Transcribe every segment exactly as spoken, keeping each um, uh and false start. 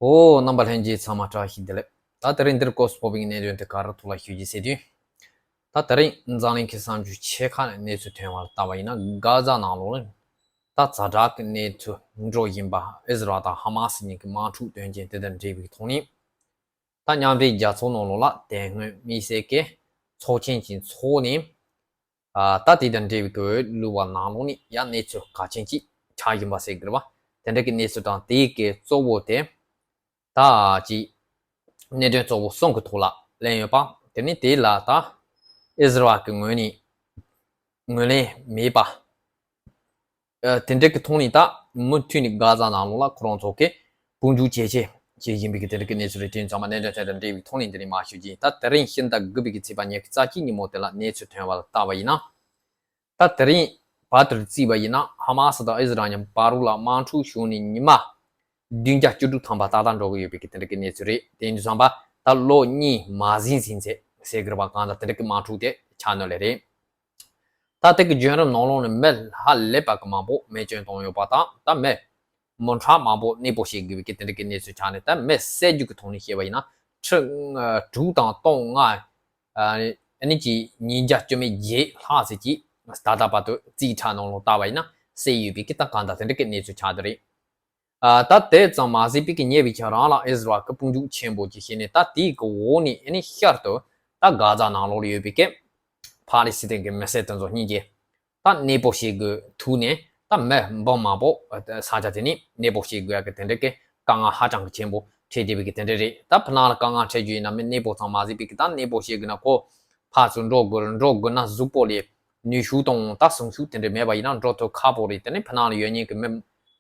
ཨོ། རྣམ་པ་ལྷན་རྒྱས་ཚང་མ་བཀྲ་ཤིས་བདེ་ལེགས། ད་དེ་རིང་འདིར་སྐོར་སྤོ་བའི་གནད་དོན་དེ་ག་རེ་ཐོག་ལ་ཞུ་རྒྱུ་ཟེར་དུས། ད་དེ་རིང་འཛམ་གླིང་གི་གསར་འགྱུར་ཆེ་ཁག་ནས་གནས་ཚུལ་ཐོན་པ་ལ་བལྟས་པ་ཡིན་ན། གྷ་ཛ་ནང་ལོགས་ནས་ད་ཛ་དྲག་གི་གནས་ཚུལ་འགྲོ་བཞིན་པ། ཨི་ཟི་རལ་དང་ཧ་མ་སི་གཉིས་ཀྱི་དམག་འཁྲུག་དོན་རྐྱེན་དེ་དང་འབྲེལ་བའི་ཐོག་ནས། ད་མཉམ་འབྲེལ་རྒྱལ་ཚོགས་ནང་ལོགས་ལ་དེ་སྔོན་དམིགས་བསལ་གྱི་ཚོགས་ཆེན་གྱི་ཚོགས་ནས། ཨ། ད་དེ་དང་འབྲེལ་བའི་འོས་བླུགས་པ་ནང་ལོགས་ནས་ཡང་གནས་ཚུལ་གལ་ཆེན་ཅིག་ཆགས་བཞིན་པ་ཟེར་དགོས་རེད་པ། དེ་འདྲ་གི་གནས་ཚུལ་དང་། དེའི་གི་གཙོ་བོ་དེ་ད་ཅིག་གནད་དོན་གཙོ་བོ་གསུམ་གྱི་ཐོག་ལ་གླེང་ཡོད་པ། དེ་ནི་དེ་ལ་ད་ཨི་ཟི་རལ་གྱི་ངོས་ནས་ངོས་ལེན་མེད་པ། ཨ། དེ་འདྲ་གི་ཐོག་ནས་ད་མུ་མཐུད་ནས་གྷ་ཛ་ནང་ལོགས་ལ་ཁོ་རང་ཚོ་གི་དཔུང་འཇུག་ཇེ་ཆེ་བྱེད་བཞིན་པའི་གི་དེ་འདྲ་གི་གནས་ཚུལ་རེད། དེ་ཡིན་ཙང་མ་གནད་དོན་དེ་དང་འབྲེལ་བའི་ཐོག་ནས་འདི་ནས་མར་ཞུ་རྒྱུ་ཡིན། ད་དེ་རིང་ཕྱི་ཟླ་དགུ་པའི་གི་ཚེས་པ་ཉི་ཤུ་རྩ་གཅིག་ཉིན་མོ་དེ་ལ་གནས་ཚུལ་ཐོན་པ་ལ་བལྟས་པ་ཡིན་ན། ད་དེ་རིང་བར་དུ་བརྩིས་པ་ཡིན་ན། ཧ་མ་སི་དང་ཨི་ཟི་རལ་གཉིས་བར་ལ་དམག་འཁྲུག་བྱུང་ནས་ཉི་མ་བདུན་བརྒྱ་བཅུ་དྲུག་ཐམ་པ་ཏག་ཏག་འགྲོ་གི་ཡོད་པའི་གི་དེ་འདྲ་གི་གནས་ཚུལ་རེད། དེ་ཡིན་དུས་ཙམ་པ་ད་ལོ་གཉིས་མ་ཟིན་ཟིན་ཚེ་ཟེར་དགོས་རེད་པ། གང་ལྟར་དེ་འདྲ་གི་དམག་འཁྲུག་དེ་ཆགས་ནོ་ལེ་རེད། ད་ལྟའི་གི་བརྒྱུད་རིམ་ནང་ལོགས་ནས་མི་ཧ་ལས་པ་གི་མང་པོ་རྨས་སྐྱོན་བཏང་ཡོད་པ་དང་། ད་མི་མི་གྲངས་མང་པོ་གནས་སྤོ་བྱེད་དགོས་པའི་གི་དེ་འདྲ་གི་གནས་ཚུལ་ཆགས་ནས། ད་མི་བསད་རྒྱུ་གི་ཐོག་ནས་བཤད་པ་ཡིན་ན། ཁྲི་ལྔ་དྲུག་དང་སྟོང་ལྔ། ཨ། ཨ་ནི་ཅིག་ཉིས་བརྒྱ་བཅུ་མེད་བརྒྱད་ལྷག་ཙམ་ཅིག་ད་ལྟ་བར་དུ་རྩིས་ཁྲ་ནང་ལོགས་བལྟས་པ་ཡིན་ན་བསད་ཡོད་པའི་གི་ད་གང་ལྟར་དེ་འདྲ་གི་གནས་ཚུལ་ཆགས་བསྡད་རེད། ཨ། ད་དེ་ཙམ་མ་ཟད་པའི་གི་ཉེ་བའི་ཆར་རང་ལ་ཨི་ཟི་རལ་གི་དཔུང་འཇུག་ཆེན་པོ་ཅིག་བྱས་ནས། ད་དེའི་གི་འོག་ནས་ཨ་ནི་ཤར་དུ་ད་གྷ་ཛ་ནང་ལོགས་ལ་ཡོད་པའི་གི་ཕ་ལི་སི་ཐན་གི་མི་སེར་དེ་ཚོ་གཉིས་ཀྱི་ད་གནས་སྤོ་བྱེད་དགོས་ཐུག་ནས། ད་མི་འབུམ་མང་པོ་ས་ཆ་དེ་ནས་གནས་སྤོ་བྱེད་དགོས་ཡག་གི་དེ་འདྲ་གི་དཀའ་ངལ་ཧ་ཅང་གི་ཆེན་པོ་འཕྲད་བསྡད་པའི་གི་དེ་འདྲ་རེད། ད་ཕ་ནང་ལ་དཀའ་ངལ་འཕྲད་རྒྱུ་ཡིན་ན། མི་གནས་སྤོ་ཙམ་མ་ཟད་པའི་གི་ད་གནས་སྤོ་བྱེད་དགོས་ན། ཁོ་ཕར་ཚུར་འགྲོ་དགོས། འགྲོ་དགོས་ན་གཟུགས་པོ་ལ་ནུས་ཤུགས་དང་ད་གསོན་ཤུགས་དེ་འདྲ་མེད་པ་ཡིན་ན་འགྲོ་ཐུབ་ཁག་པོ་རེད། དེ་ནས་ཕ་ནང་ལ་ཡོད་མཁན་གི་མི་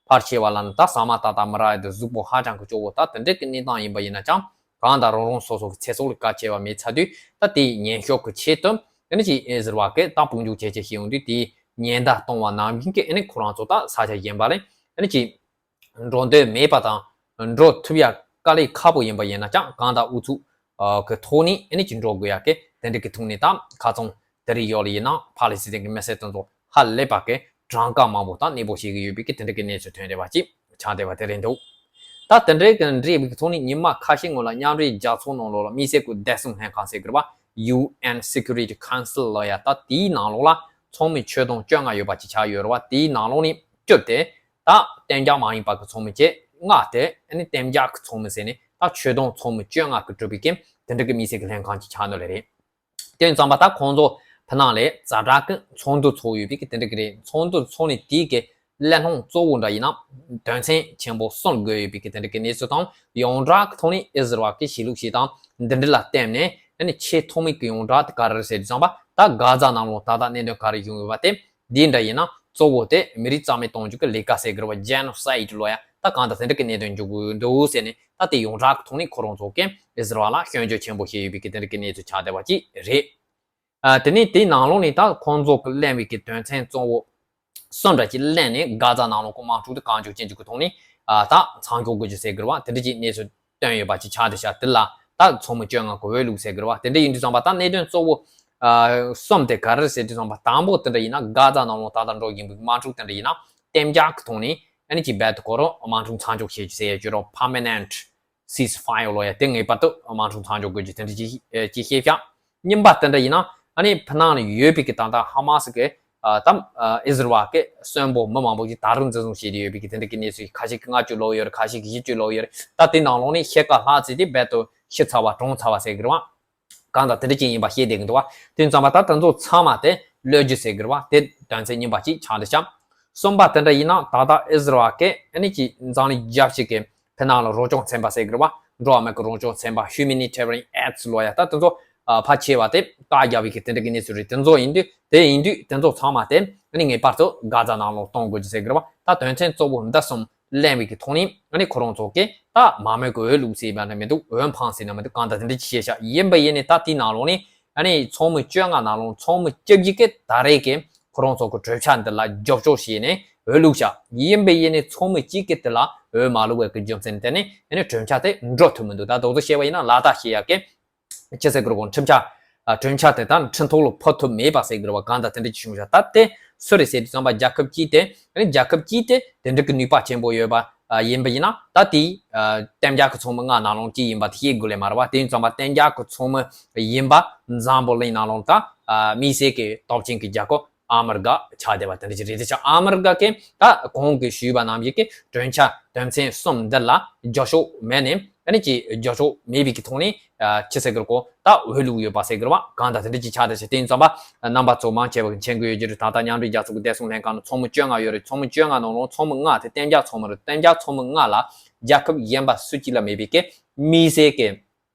ཕལ་ཆེ་བ་ལ་ནི་ད་ཟ་མ་ཏག་ཏག་མི་རག་ཡ་དེ། གཟུགས་པོ་ཧ་ཅང་གི་སྐྱོ་བོ། ད་དེ་འདྲ་གི་གནས་སྟངས་ཡིན་པ་ཡིན་ན་ཅང་། གང་ལྟར་རང་རང་སོ་སོ་གི་ཚེ་སྲོག་ལ་གལ་ཆེ་བ་མེད་ཚར་དུས། ད་དེའི་ཉེན་ཤོག་གི་ཆེད་དུ་ཨ་ནི་ཅིག་ཨི་ཟི་རལ་གི་ད་དཔུང་འཇུག་ཇེ་ཆེ་བྱེད་ཡོང་དུས། དེའི་ཉེན་བརྡ་གཏོང་བ་ནང་བཞིན་གི་ཨ་ནི་ཁོ་རང་ཚོ་ད་ས་ཆ་གཞན་པ་ལ་ཨ་ནི་ཅིག་འགྲོ་འདོད་མེད་པ་དང་། འགྲོ་ཐུབ་ཡ་དཀའ་ལས་ཁག་པོ་ཡིན་པ་ཡིན་ན་ཅང་། གང་ལྟར་ཨུ་ཚུགས་གི་ཐོག་ནས་ཨ་ནི་ཅིག་འགྲོ་དགོས་ཡ་གི་དེ་འདྲ་གི་ཐོག་ནས། ད་ཁ་ཚང་དེ་རིང་ཡོད་ལ་ཡིན་ན་ཕ་ལི་སི་ཐན་གི་མི་སེར་དེ་ཚོ་ཧ་ལས་པ་གི་གྲངས་ཀ་མང་པོ་ད་གནས་སྤོ་བྱེད་ཀྱི་ཡོད་པའི་གི་དེ་འདྲ་གི་གནས་ཚུལ་ཐོན་བསྡད་པ་ཅིག་ཆགས་བསྡད་པ་དེ་རེད་འདུག་ད་དེ་འདྲའི་གི་འབྲེལ་བའི་གི་ཐོག་ནས་ཉི་མ་ཁ་ཤས་སྔོན་ལ་མཉམ་འབྲེལ་རྒྱལ་ཚོགས་ནང་ལོགས་ལ་དམིགས་བསལ་གི་བདེ་སྲུང་ལྷན་ཁང་ཟེར་གི་རེད་པ། ཡུ་ཨེན་སི་ཀུ་རི་ཊི་ཁའུན་སིལ་ལ་ཡ། ད་དེའི་ནང་ལོགས་ལ་ཚོགས་མི་ཁྱོན་བསྡོམས་བཅོ་ལྔ་ཡོད་པ་ཅིག་ཆགས་ཡོད་རེད་པ། དེའི་ནང་ལོགས་ནས་བཅུ་དེ་ད་གཏན་འཇགས་མ་ཡིན་པ་གི་ཚོགས་མི་བྱས། ལྔ་དེ་ཨ་ནི་གཏན་འཇགས་གི་ཚོགས་མི་ཟེར་ནས། ད་ཁྱོན་བསྡོམས་ཚོགས་མི་བཅོ་ལྔ་གི་གྲུབ་པའི་གི་དེ་འདྲ་གི་དམིགས་བསལ་གི་ལྷན་ཁང་ཅིག་ཆགས་ནོ་ལེ་རེད། དེ་ཙམ་པ་ད་ཁོང་ཚོ་ཕ་ནང་ལ་ཛ་དྲག་གི་ཚོགས་འདུ་ཚོགས་ཡོད་པའི་གི་དེ་འདྲ་གི་རེད། ཚོགས་འདུ་ཚོགས་ནས་དེའི་གི་གླེང་སློང་གཙོ་བོ་འདྲ་ཡིན་ན། དོན་ཚན་ཆེན་པོ་གསུམ་དགོས་ཡོད་པའི་གི་དེ་འདྲ་གི་གནས་ཚུལ་དང་། ཡོངས་གྲགས་ཀྱི་ཐོག་ནས་ཨི་ཟི་རལ་གྱི་གཞིས་ལུས་ཤིག་དང་འདི་འདྲ་ལ་བརྟེན་ནས། ཨ་ནི་ཆེས་ཐོག་མའི་གི་ཡོངས་གྲགས་དེ་ག་རེ་རེད་ཟེར་དུས་ཙམ་པ། ད་གྷ་ཛ་ནང་ལོགས་ད་ལྟ་གནད་དོན་ག་རེ་བྱུང་ཡོད་པ་དེ། འདི་འདྲ་ཡིན་ན་གཙོ་བོ་དེ་མི་རིགས་རྩ་མེད་གཏོང་རྒྱུ་གི་ལས་ཀ་ཟེར་གི་རེད་པ། ཇེ་ནོ་སའིཌ་ལོ་ཡ། ད་གང་ལྟར་དེ་འདྲ་གི་གནད་དོན་འབྱུང་གི་འདུག་ཟེར་ནས། ད་དེ་ཡོངས་གྲགས་ཀྱི་ཐོག་ནས་ཁོ་རང་ཚོ་གིས་ཨི་ཟི་རལ་ལ་སྐྱོན་བརྗོད་ཆེན་པོ་བྱས་ཡོད་པའི་གི་དེ་འདྲ་གི་གནས་ཚུལ་ཆགས་བསྡད་པ་ཅིག་རེད། ཨ། དེ་ནས་དེའི་ནང་ལོགས་ནས་ད་ཁོང་ཚོ་གིས་གླེང་བའི་གི་དོན་ཚན་གཙོ་བོ་གསུམ་འདྲ་ཅིག་གླེང་ནས། གྷ་ཛ་ནང་ལོགས་ཀྱི་དམག་འཁྲུག་དེ་གང་མགྱོགས་ཅན་ཅིག་གི་ཐོག་ནས། ཨ། ད་མཚམས་འཇོག་དགོས་རྒྱུ་ཟེར་གི་རེད་པ། དེ་འདྲ་ཅིག་གནས་ཚུལ་བཏོན་ཡོད་པ་ཅིག་ཆགས་བསྡད་ཤག་དེ་ལ་ད་ཚོགས་མི་བཅོ་ལྔ་གིས་འོས་བླུགས་ཟེར་གི་རེད་པ། དེ་འདྲ་ཡིན་དུས་ཙམ་པ་ད་གནད་དོན་གཙོ་བོ་ཨ་གསུམ་དེ་ག་རེ་ཟེར་དུས་ཙམ་པ། དང་པོ་དེ་འདྲ་ཡིན་ན་གྷ་ཛ་ནང་ལོགས་ད་ལྟ་འགྲོ་བཞིན་པའི་དམག་འཁྲུག་དེ་འདྲ་ཡིན་ན་གཏན་འཇགས་ཀྱི་ཐོག་ནས། ཨ་ནི་ཅིག་རྦད་དེ་ཁོ་རང་དམག་འཁྲུག་མཚམས་འཇོག་བྱེད་རྒྱུ་ཟེར་ཡ་ཅིག་རེད། པར་མ་ནེན་ཊི་སིས་ཕ་ཡར་ལོ་ཡ། དེ་ངེས་པར་དུ་དམག་འཁྲུག་མཚམས་འཇོག་དགོས་རྒྱུ་དེ་འདྲ་ཅིག་ཅིག་བཤད་ཤག་གཉིས་པ་དེ་འདྲ་ཡིན་ན། ཨ་ནི་ཕ་ནང་ལ་ཡོད་པའི་གི་ད་ལྟ་ཧ་མ་སི་གི་ཨ་ད་ཨ་ཨི་ཟི་རལ་གི་གསོན་པོ་མི་མང་པོ་ཞིག་ད་རུང་འཛིན་བཟུང་བྱས་ཏེ་ཡོད་པའི་གི་དེ་འདྲ་གི་གནས་ཚུལ། ཁ་ཤས་ཀྱིས་ལྔ་བཅུ་ལོག་ཡོད་རེད། ཁ་ཤས་ཀྱིས་བཞི་བཅུ་ལོག་ཡོད་རེད། ད་དེ་ནང་ལོགས་ནས་ཕྱེད་ཀ་ལྷག་ཙམ་དེ་རྦད་དེ་ཤི་ཚར་བ་གྲོངས་ཚར་བ་ཟེར་གི་རེད་པ། གང་ལྟར་དེ་འདྲ་ཅིག་ཡིན་པ་བཤད་བསྡད་ཀྱི་འདུག་པ། དེ་ཙམ་པ་ད་དེ་ཚོ་ཚང་མ་དེ་གློད་རྒྱུ་ཟེར་གི་རེད་པ། དེ་དོན་ཚན་གཉིས་པ་ཅིག་ཆགས་འདུག་ཤག་གསུམ་པ་དེ་འདྲ་ཡིན་ན། ད་ལྟ་ཨི་ཟི་རལ་གི་ཨ་ནི་ཅིག་འཛམ་གླིང་རྒྱལ་སྤྱི་གི་ཕ་ནང་ལ་རང་སྐྱོང་ཚན་པ་ཟེར་གི་རེད་པ། འགྲོ་བ་མིའི་གི་རང་སྐྱོང་ཚན་པ། ཧིའུ་མེ་ནི་ཊེ་རི་ཡན་ཨེཌ་ལོ་ཡ། ད་དེ་ཚོ་ཨ་ཕལ་ཆེ་བ་དེ་བཀག་རྒྱབ་པའི་གི་དེ་འདྲ་གི་གནས་ཚུལ་རེད། དེ་ཚོ་ཡིན་དུས། དེ་ཡིན་དུས་དེ་ཚོ་ཚང་མ་དེ་ཨ་ནི་ངེས་པར་དུ་གྷ་ཛ་ནང་ལོགས་གཏོང་དགོས་རྒྱུ་ཟེར་གི་རེད་པ། ད་དོན་ཚན་གཙོ་བོ་འདི་གསུམ་གླེང་བའི་གི་ཐོག་ནས། ཨ་ནི་ཁོ་རང་ཚོ་གིས་ད་མང་མོས་ཀྱི་འོས་བླུགས་ཟེར་བ་ནི་མི་འདུག་འོས་འཕངས་ཟེར་ན་མི་འདུག་གང་ལྟར་དེ་འདྲ་ཅིག་བཤད་ཤག་ཡིན་པ་ཡིན་ནའི་ད་དེའི་ནང་ལོགས་ནས། ཨ་ནི་ཚོགས་མི་བཅོ་ལྔ་ནང་ལོགས་ཚོགས་མི་བཅུ་བཞི་གིས་ད་རེས་ཀྱི་ཁོ་རང་ཚོ་གི་གྲོས་འཆར་འདི་ལ་རྒྱབ་སྐྱོར་བྱས་ནས་འོས་བླུགས་ཤག་ཡིན་པ་ཡིན་ནའི་ཚོགས་མི་གཅིག་གིས་དེ་ལ་འོས་མ་བླུགས་པའི་གི་རྒྱུ་མཚན་དེ་ནི། ཨ་ནི་གྲོས་འཆར་དེ་འགྲོ་ཐུབ་མི་འདུག་ད་རྡོག་རྡོག་བཤད་པ་ཡིན་ན། ལ་དྭགས་ཞེས་ཡ་གི་ཅི་ཟེར་དགོས་རེད། གོ་ཁྲིམས་འཆར། ཨ། གྲོས་འཆར་དེ་ད་ཁྲིམས་ཐོག་ལ་ཕབ་ཐུབ་མེད་པ་ཟེར་དགོས་རེད་པ། གང་ལྟར་དེ་འདྲ་ཅིག་བྱུང་ཤག་ད་དེ་སུ་རེད་ཟེར་དུས་ཙམ་པ། རྒྱལ་ཁབ་གཅིག་དེ། ཨ་ནི་རྒྱལ་ཁབ་གཅིག་དེ་དེ་འདྲ་གི་ནུས་པ་ཆེན་པོ་ཡོད་པ། ཡིན་པ་ཡིན་ན་ད་དེ་གཏན་འཇགས་ཀྱི་ཚོགས་མི་ལྔ་ནང་ལོགས་གཅིག་ཡིན་པ་དེ་ཤེས་དགོས་ལེ་མ་རེད་བ། དེ་ཡིན་ཙང་པ་གཏན་འཇགས་ཀྱི་ཚོགས་མི་ཡིན་པ་འཛམ་བུ་གླིང་ནང་ལོགས་ད་དམིགས་བསལ་གྱི་སྟོབས་ཆེན་གྱི་རྒྱལ་ཁབ་ཨ་མི་རི་ཀ་ཆགས་བསྡད་པ་དེ་འདྲ་ཅིག་རེད། དེ་ཆ་ཨ་མི་རི་ཀ་གིས་ད་གོང་གི་ཞུས་པ་ནང་བཞིན་གྱི་གྲོས་འཆར་དོན་ཚན་གསུམ་འདི་ལ་རྒྱབ་སྐྱོར་མེད་ནས་ཨ་ནི་ཅིག་རྒྱབ་སྐྱོར་མེད་པའི་གི་ཐོག་ནས་ཆི་ཟེར་དགོས་རེད་གོ་ད་འོས་བླུགས་ཡོད་པ་ཟེར་དགོས་རེད་བ། གང་ལྟར་དེ་འདྲ་ཅིག་ཆགས་བསྡད་ཤག་དེ་ཡིན་ཙང་པ་རྣམ་པ་ཚོ་མང་ཆེ་བ་གིས་མཁྱེན་གྱི་ཡོད་ཀྱི་རེད། ད་ལྟ་མཉམ་འབྲེལ་རྒྱལ་ཚོགས་ཀྱི་བདེ་སྲུང་ལྷན་ཁང་ནང་ཚོགས་མི་བཅོ་ལྔ་ཡོད་རེད། ཚོགས་མི་བཅོ་ལྔ་ནང་ལོགས་ཚོགས་མི་ལྔ་དེ་གཏན་འཇགས་ཚོགས་མི་རེད། གཏན་འཇགས་ཚོགས་མི་ལྔ་ལ་རྒྱལ་ཁབ་གཞན་པ་སུ་གཅིག་ལ་མེད་པའི་གི་དམིགས་བསལ་གྱི་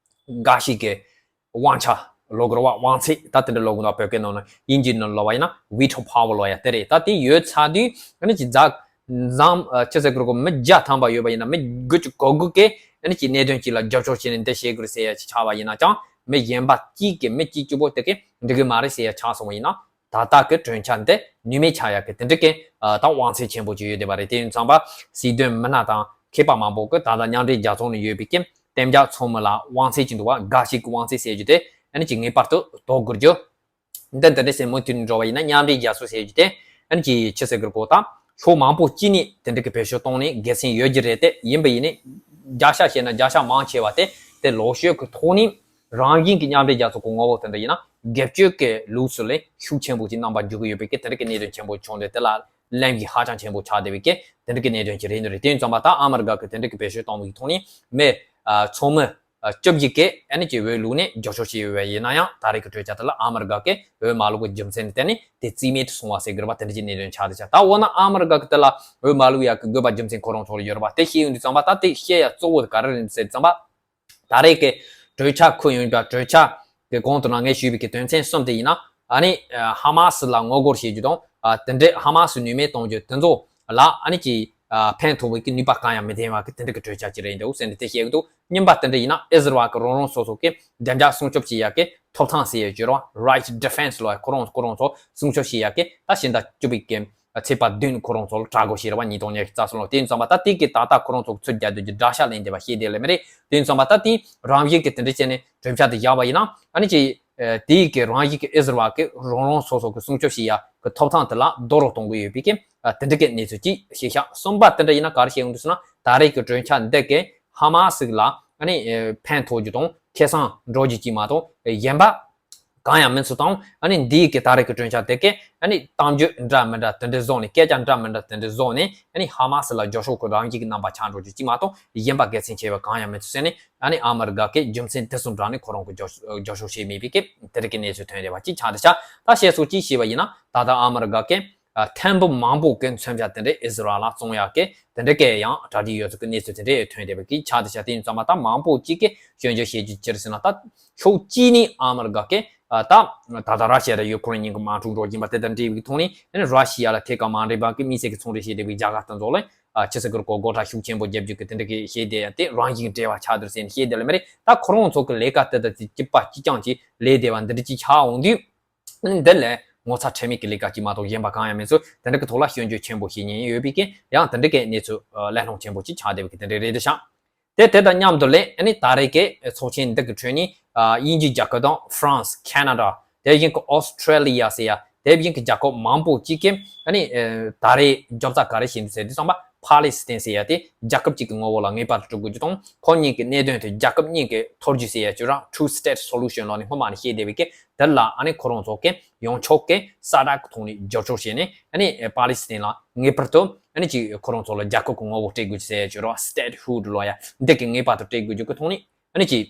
འགའ་ཞིག་གི་དབང་ཆ་ལོ་གོར་བ་དབང་ཚད་ད་དེ་འདྲ་ལོ་གོར་བ་བོད་སྐད་ནང་ན་དབྱིན་ཇིའི་ནང་ལོ་བ་ཡིན་ན་veto power ལོ་ཡ་དེ་རེད། ད་དེ་ཡོད་ཚར་དུས་ཨ་ནི་ཅིག་འཛག་འཛམ་ཆི་ཟེར་དགོས་རེད་གོ་མི་བརྒྱ་ཐམ་པ་ཡོད་པ་ཡིན་ན་མི་དགུ་བཅུ་གོ་དགུ་གིས་ཨ་ནི་ཅིག་གནད་དོན་གཅིག་ལ་རྒྱབ་སྐྱོར་བྱས་ནས་འདི་བྱེད་དགོས་རེད་ཟེར་ཡ་ཅིག་ཆགས་པ་ཡིན་ན་ཀྱང་མི་གཞན་པ་གཅིག་གིས་མི་གཅིག་གཅིག་པོ་དེ་གིས་འགྲིག་གི་མ་རེད་ཟེར་ཡ་ཆགས་སོང་བ་ཡིན་ན། ད་ལྟ་གི་གྲོས་འཆར་འདི་ནུས་མེད་ཆགས་ཡག་གི་དེ་འདྲ་གི་ད་དབང་ཚད་ཆེན་པོ་ཅིག་ཡོད་བསྡད་པ་རེད། དེ་ཡིན་ཙང་པ་སྲིད་དོན་མི་སྣ་དང་མཁས་པ་མང་པོ་གིས་ད་ལྟ་མཉམ་འབྲེལ་རྒྱལ་ཚོགས་ནང་ཡོད་པའི་གི་གཏན་འཇགས་ཚོགས་མི་ལ་དབང་ཚད་ཅིག་འདུག་བ། འགའ་ཞིག་གི་དབང་ཚད་ཟེར་རྒྱུ་དེ་ཨ་ནི་ཅིག་ངེས་པར་དུ་ལྡོག་དགོས་རྒྱུ་འདི་འདི་འདྲ་ཟེར་མུ་མཐུད་ནས་འགྲོ་བ་ཡིན་ན་མཉམ་འབྲེལ་རྒྱལ་ཚོགས་ཟེར་རྒྱུ་དེ་ཨ་ནི་ཅིག་ཆི་ཟེར་དགོས་རེད་གོ་ད་ཕྱོགས་མང་པོ་གཅིག་ནས་དེ་འདྲ་གི་བེད་སྤྱོད་གཏོང་ནས་དགེ་མཚན་ཡོད་རྒྱུ་རེད། དེ་ཡིན་པ་ཡིན་ནའི་བརྒྱ་ཆ་བཤད་ན་བརྒྱ་ཆ་མང་ཆེ་བ་དེ་དེ་ལོག་ཤོས་ཀྱི་ཐོག་ནས། རང་བཞིན་གྱི་མཉམ་འབྲེལ་རྒྱལ་ཚོགས་ཀྱི་ངོ་བོ་དེ་འདྲ་ཡིན་ན་སྒེར་གཅོད་ཀྱི་ལུགས་སྲོལ་ལས་ཤུགས་ཆེན་པོ་ཅིག་རྣམ་པར་འགྱུར་གྱི་ཡོད་པའི་སྐད་དེ་འདྲ་གི་གནད་དོན་ཆེན་པོ་བྱུང་སྟེ་དེ་ལ་གླེང་གཞི་ཧ་ཅང་ཆེན་པོ་ཆགས་བསྡད་པའི་སྐད་དེ་འདྲ་གི་གནད་དོན་ཅིག་རེད་འདུག་རེད། དེ་ཡིན་ཙང་པ་ད་ཨ་མི་རི་ཀ་གི་དེ་འདྲ་གི་བེད་སྤྱོད་གཏོང་བའི་ཐོག་ནས་མི་ཚོགས་མི་བཅུ་བཞི་གིས་ཨ་ནི་ཀྱི་འོས་བླུགས་ནས་རྒྱབ་སྐྱོར་བྱས་ཡོད་པ་ཡིན་ན་ཡང་ད་རེས་ཀྱི་གྲོས་འཆར་དེ་ལ་ཨ་མི་རི་ཀ་གིས་འོས་མ་བླུགས་པའི་རྒྱུ་མཚན་ནི་དེ་ནི་དེ་རྩིས་མེད་དུ་སོང་བ་ཟེར་གི་རེད་པ། དེ་འདྲ་གི་གནད་དོན་ཆགས་བསྡད་ཤག་ད་འོ་ན་ཨ་མི་རི་ཀ་གི་དེ་ལ་འོས་མ་བླུགས་ཡག་གི་དགོས་པ་རྒྱུ་མཚན་ཁོ་རང་ཚོ་ལ་ཡོད་རེད་པ། དེ་ཤེས་ཡོང་དུས་ཙང་པ་ད་དེ་བཤད་ཡ་གཙོ་བོ་དེ་ག་རེ་རེད་ཟེར་ཙང་པ། ད་རེས་ཀྱི་གྲོས་འཆར་ཁུལ་ཡོང་བ་གྲོས་འཆར་གྱི་གོང་དུ་ནང་ངས་ཞུས་པའི་གི་དོན་ཚན་གསུམ་དེ་ཡིན་ན་ཨ་ནི་ཧ་མ་སི་ལ་ངོ་རྒོལ་བྱེད་རྒྱུ་དང་དེ་འདྲའི་ཧ་མ་སི་ནུས་མེད་གཏོང་རྒྱུ་དེ་ཚོ་ལ་ཨ་ནི་ཀྱི་ཕན་ཐོགས་པའི་གི་ནུས་པ་གང་ཡང་མི་ལྡན་པ་གི་དེ་འདྲ་གི་གྲོས་འཆར་ཅིག་རེད་འདུག་ཟེར་ནས་དེ་བཤད་གི་འདུག་གཉིས་པ་དེ་འདྲ་ཡིན་ན་ཨི་ཟི་རལ་གི་རང་རང་སོ་སོ་གི་བདེ་འཇགས་སྲུང་སྐྱོབ་བྱེད་ཡག་གི་ཐོབ་ཐང་ཟེར་ཡ་ཅིག་རེད་བ། Right Defense ལོ་ཁོ་རང་ཁོ་རང་ཚོ་སྲུང་སྐྱོབ་བྱེད་ཡག་གི་ད་ཕྱི་ཟླ་བཅུ་པའི་གི་ཚེས་པ་བདུན་ཁོ་རང་ཚོ་ལ་གྲོས་འགོ་བཞེས་རེད་བ། ཉིས་སྟོང་ཉི་ཤུ་རྩ་གསུམ་ལོ། དེ་ཡིན་ཙང་པ་ད་དེ་གི་ད་ལྟ་ཁོ་རང་ཚོ་ཚུར་རྒྱག་སྡོད་ཀྱི་དགྲ་ཤ་ལེན་བསྡད་པ་ཤེས་བསྡད་ལེ་མི་རེད། དེ་ཡིན་ཙང་པ་ད་དེ་རང་བཞིན་གྱི་དེ་འདྲ་བྱས་ནས་གྲོས་འཆར་དེ་བཞག་པ་ཡིན་ན་ཨ་ནི་ཅི་དེ་གི་རང་བཞིན་གྱི་ཨི་ཟི་རལ་གི་རང་རང་སོ་སོ་གི་སྲུང་སྐྱོབ་བྱེད་ཡ་གི་ཐོབ་ཐང་དེ་ལ་རྡོག་རོལ་གཏོང་གི་ཡོད་པའི་གི་དེ་འདྲ་གི་གནས་ཚུལ་ཅིག་ཤེས་ཤག་གསུམ་པ་དེ་འདྲ་ཡིན་ན་ག་རེ་བཤད་ཡོང་དུས་ཟེར་ན་ད་རེས་གི་གྲོས་འཆར་འདི་གི་ཧ་མ་སི་ལ་ཨ་ནི་ཕན་ཐོགས་རྒྱུ་དང་ཁེ་བཟང་འགྲོ་རྒྱུ་ཅིག་མ་གཏོགས་གཞན་པ་གང་ཡང་མིན་ཚུལ་དང་། ཨ་ནི་འདིའི་གི་ད་རེས་ཀྱི་གྲོས་འཆར་དེ་གས་ཨ་ནི་གཏམ་བརྗོད་འདྲ་མི་འདྲ་དེ་འདྲ་བཟོ་ནས་སྐད་ཆ་འདྲ་མི་འདྲ་དེ་འདྲ་བཟོ་ནས་ཨ་ནི་ཧ་མ་སི་ལ་རྒྱབ་སྐྱོར་གྱི་རང་བཞིན་གྱི་རྣམ་པ་ཆགས་འགྲོ་རྒྱུ་གཅིག་མ་གཏོགས་གཞན་པ་གལ་ཆེན་ཆེ་བ་གང་ཡང་མེད་ཚུལ་ཟེར་ནས། ཨ་ནི་ཨ་མི་རི་ཀ་གིས་རྒྱུ་མཚན་དེ་ཚོ་འདྲ་ནས་ཁོ་རང་གི་རྒྱབ་རྒྱབ་སྐྱོར་བྱས་མེད་པའི་སྐད་དེ་རིགས་ཀྱི་གནས་ཚུལ་ཐོན་བསྡད་པ་གཅིག་ཆགས་བསྡད་ཤག་ད་བཤད་སྲོལ་གཅིག་བྱས་པ་ཡིན་ན་ད་ལྟ་ཨ་མི་རི་ཀ་གིས་ཨ་ཐེངས་མང་པོ་གི་མཚོན་ཆ་དེ་འདྲ་ཨི་ཟི་རལ་ལ་བཙོང་ཡག་གི་དེ་འདྲ་གས་ཡང་གྲ་སྒྲིག་ཡོད་ཚུལ་གྱི་གནས་ཚུལ་དེ་འདྲ་ཐོན་བསྡད་པ་གཅིག་ཆགས་བསྡད་ཤག་དེ་ཡིན་ཙང་མ་ད་མང་པོ་གཅིག་གིས་སྐྱོན་བརྗོད་བྱེད་རྒྱུ་ཅི་རེད་ཟེར་ན། ད་ཕྱོགས་གཅིག་ནས་ཨ་མི་རི་ཀ་གིས་ཨ་ད་ད་ལྟ་ར་ཤི་ཡ་དང་ཡུ་ཁུ་རེན་གཉིས་ཀྱི་དམག་འཁྲུག་འགྲོ་བཞིན་པ་དེ་དང་འབྲེལ་བའི་ཐོག་ནས་ཨ་ནི་ར་ཤི་ཡ་ལ་ཐད་ཀར་མ་འགྲིག་པ་གི་དམིགས་བསལ་གྱི་ཚོང་འབྲེལ་བྱེད་བསྡད་པའི་རྒྱ་གར་དེ་ཚོ་ལ་ཨ་ཕྱི་སྲིད་ཀྱི་སྒོ་སྒོ་ཁྲལ་ཤུགས་ཆེན་པོ་བརྒྱབ་རྒྱུ་གི་དེ་འདྲ་གི་བྱས་བསྡད་ཡ་དེ་རང་བཞིན་འབྲེལ་བ་ཆགས་འདུག་ཟེར་ནས་བཤད་བསྡད་ལེ་མི་རེད། ད་ཁོ་རང་ཚོ་གི་ལས་ཀ་དེ་དང་དེ་གཅིག་པ་གཅིག་རྐྱང་གཅིག་ལས་བསྡད་པ་འདི་འདྲ་གཅིག་ཆགས་འོང་དུས། འདི་ལས་ངོ་ཚ་ཁྲེལ་མེད་ཀྱི་ལས་ཀ་གཅིག་མ་གཏོགས་གཞན་པ་གང་ཡང་མེད་ཚུལ་དེ་འདྲ་གི་ཐོག་ལ་སྐྱོན་བརྗོད་ཆེན་པོ་བྱེད་ཉེན་ཡོད་པའི་གི་ཡང་དེ་འདྲ་གི་གནས་ཚུལ་གླེང་སློང་ཆེན་པོ་གཅིག་ཆགས་བསྡད་པའི་གི་དེ་འདྲ་རེད་ཤག་དེ་དེ་དང་མཉམ་དུ་ལས་ཨ་ནི་ད་རེས་ཀྱི་ཚོགས་ཆེན་འདི་གི་ཁྲོད་ནས་དབྱིན་ཇིའི་རྒྱལ་ཁབ་དང་ཧྥ་རན་སི། ཁེ་ན་ཌ། དེ་བཞིན་གྱི་ཨོ་སི་ཁྲེ་ལི་ཡ་ཟེར་ཡ་དེ་བཞིན་གྱི་རྒྱལ་ཁབ་མང་པོ་གཅིག་གིས་ཨ་ནི་ད་རེས་རྒྱབ་རྩ་ག་རེ་བྱེད་འདུག་ཟེར་དུས་ཙམ་པ་ཕ་ལི་སི་ཐན་ཟེར་ཡ་དེ་རྒྱལ་ཁབ་གཅིག་གི་ངོ་བོ་ལ་ངེས་པར་དུ་སྤྲོད་དགོས་རྒྱུ་དང་ཁོ་གཉིས་ཀྱི་གནད་དོན་དེ་རྒྱལ་ཁབ་གཉིས་ཀྱི་ཐོར་རྒྱུག་ཟེར་ཡ་ཅིག་རང་two state solution ལོ་ནས་སྔོན་མ་ནས་བཤད་བསྡད་པའི་གི་དེ་ལ་ཨ་ནི་ཁོ་རང་ཚོ་གི་ཡོངས་ཁྱབ་ཀྱི་གསལ་བསྒྲགས་ཀྱི་ཐོག་ནས་རྒྱབ་སྐྱོར་བྱས་ནས་ཨ་ནི་པ་ལི་སི་ཐན་ལ་ངེས་པར་དུ་ཨ་ནི་ཅིག་ཁོ་རང་ཚོ་ལ་རྒྱལ་ཁབ་ཀྱི་ངོ་བོ་སྤྲད་དགོས་ཀྱི་ཟེར་ཡ་ཅིག་རོ། སི་ཊེ་ཊི་ཧུཌ་ལོ་ཡ་འདི་གི་ངེས་པར་དུ་སྤྲད་དགོས་རྒྱུ་གི་ཐོག་ནས་ཨ་ནི་ཅིག་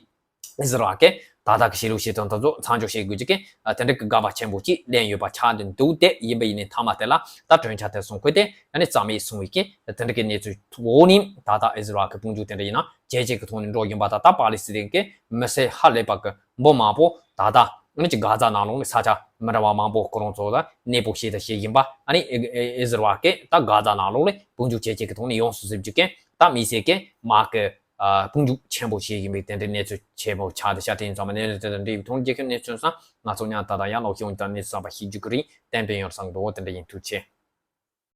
ཨི་ཟི་རལ་གྱི་ད་ལྟ་གི་བྱེད་ལུགས་བྱེད་སྟངས་དེ་ཚོ་མཚམས་འཇོག་བྱེད་དགོས་རྒྱུ་གི་དེ་འདྲ་གི་དགག་པ་ཆེན་པོ་ཅིག་ལེན་ཡོད་པ་ཆགས་བསྡད་འདུག་དེ་ཡིན་པ་ཡིན་ནའི་མཐའ་མ་དེ་ལ་ད་གྲོས་འཆར་དེ་སོང་ཁུལ་དེ་ཨ་ནི་རྩ་མེད་སོང་བའི་གི་དེ་འདྲ་གི་གནས་ཚུལ་འོག་ནས་ད་ལྟ་ཨི་ཟི་རལ་གྱི་དཔུང་འཇུག་དེ་འདྲ་ཡིན་ན་ཇེ་ཆེ་གི་ཐོག་ནས་འགྲོ་བཞིན་པ་དང་ད་པ་ལི་སི་ཐན་གྱི་མི་སེར་ཧ་ལས་པ་གི་འབུམ་མང་པོ་ད་ལྟ་ཨ་ནི་ཅིག་གྷ་ཛ་ནང་ལོགས་ནས་ས་ཆ་མི་འདྲ་བ་མང་པོ་ཁོ་རང་ཚོ་ལ་གནས་སྤོ་བྱས་དང་བྱེད་བཞིན་པ་ཨ་ནི་ཨི་ཟི་རལ་གྱི་ད་གྷ་ཛ་ནང་ལོགས་ལ་དཔུང་འཇུག་ཇེ་ཆེ་གི་ཐོག་ནས་ཡོངས་སུ་ཟིན་རྒྱུ་གི་ད་དམིགས་བསལ་གྱི་དམག་གི་དཔུང་འཇུག་ཆེན་པོ་བྱེད་བཞིན་པའི་དེ་འདྲའི་གནས་ཚུལ་ཆེན་པོ་ཆགས་ཏེ་ཤ་དེ་ཡིན་ཙང་མ་གནས་ཚུལ་དེ་དང་འབྲེལ་བའི་ཐོག་རྒྱལ་ཁབ་གནས་ཚུལ་སོང་ཙང་ང་ཚོ་ཉང་ད་ལྟ་ཡང་ལོག་ཤོང་དང་གནས་ཚུལ་གསར་པ་ཤེས་རྒྱུ་གི་རིང་གཏན་དཔེ་ཡོང་བསམ་འདུག་དེ་འདྲ་ཡིན། ཐུགས་རྗེ་ཆེ།